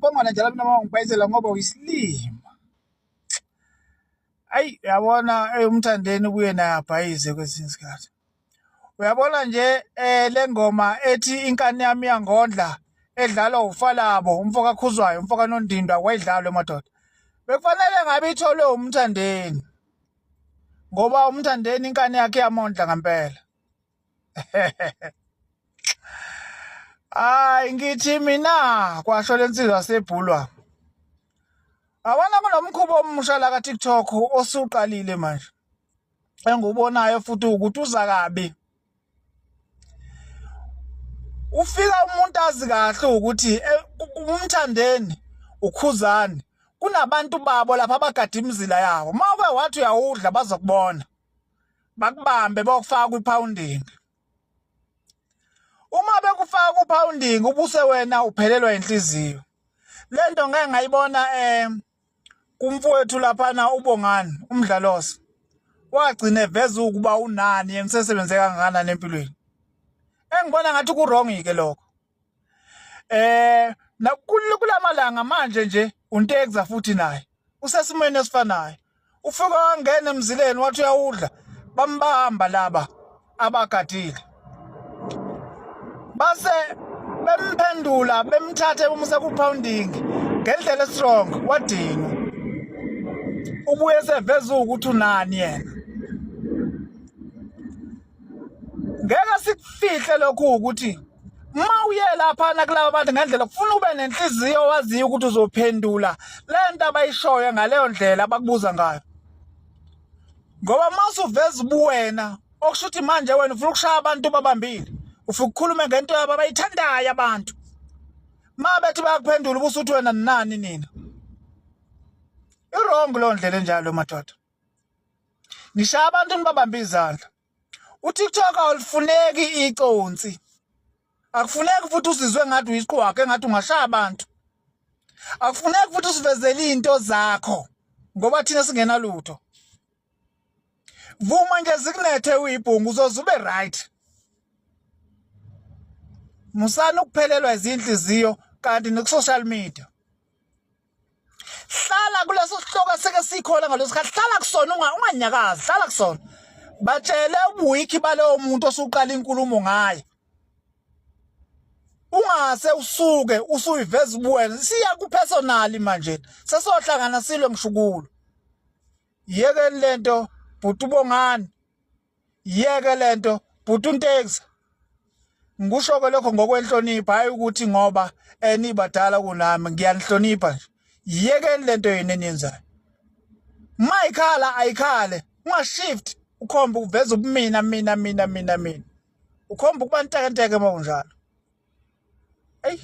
Mpongwana njalo mina uma ngibhayizela ngoba uyisilima. Ayi uyabona uMthandeni ubuye naye abhayize kwesinye isikhathi. Uyabona nje le ngoma ethi inkani yami iyangondla edlalwa uFalabo umfo kaKhuzwayo umfo kaNondindwa wayidlalwa madoda. Bekufanele ngabe itholwe uMthandeni ngoba uMthandeni inkani yakhe iyamondla ngempela. Hayi ngithi mina kwasho lensizwa sebhulwa. Abana kunomkhuba omusha la ka TikTok osuqalile manje. Engubonayo futhi ukuthi uza kabi. Ufika umuntu azi kahle ukuthi eh, umthandeni ukhuzani kunabantu babo lapha abagada imizila yabo. Uma uke wathi uyawudla bazokubona. Bakubambe bokufaka kwipounding. Uma bekufaka kupounding ubuse wena uphelelwa inhliziyo. Lento ngeke ngayibona eh kumfowethu laphana uBongani umdlalose wagcina eveza ukuba unani yena usesebenze kangakanani empilweni. Engibona ngathi ku wrong ke lokho. Eh kulamalanga manje nje uNtekza futhi naye usesimweni esifanayo. Ufika wangena emzileni wathi uyawudla bambamba laba abagadile. Base bemphendula bemthathe bemuse ku-pounding ngendlela estrong wadinwa. Ubuye seveza ukuthi unani yena. Ngeke sikufihle lokhu ukuthi uma uye laphana kulaba bantu ngendlela kufuna ube nenhliziyo waziyo ukuthi uzophendula le nto abayishoyo ngaleyo ndlela abakubuza ngayo. Ngoba uma usuveza ubuwena okusho ukuthi manje wena ufuna ukushaya abantu babambile, ufuna ukukhuluma ngento yabo abayithandayo abantu. Uma bethi bayakuphendula ubusuthi wena nani nina. I-wrong leyo ndlela enjalo madoda. Nishaya abantu nibabambe izandla. UTikTok awulifuneki iconsi. Akufuneki futhi uzizwe ngathi uyiqhwaga engathi ungashaya abantu. Akufuneki futhi usivezele izinto zakho ngoba thina singenalutho. Vuma nje zikunethe uyibhungu uzoze ube right. Musani ukuphelelwa izinhliziyo kanti niku-social media. Hlala kuleso sihloko esike sikhona ngaleso sikhathi, hlala kusona unganyakazi, hlala kusona. Batshele ubuwiki balowo muntu osuqala inkulumo ngaye. Ungase usuke usuyiveza ubuwena, siya ku-personal manje. Sesohlangana silwe ngishukulo. Yekeni lento bhuti uBongani. Yeke lento bhuti uNtekza. Ngikusho ke lokho ngokwenhlonipho hayi ukuthi ngoba enibadala kunami ngiyanihlonipha nje. Yekeni lento yenu eniyenzayo. Uma ikhala ayikhale, ungashift ukhombe uveza ubumina mina mina mina mina. Ukhomba ukuba ntekenteke uma kunjalo. Eyi.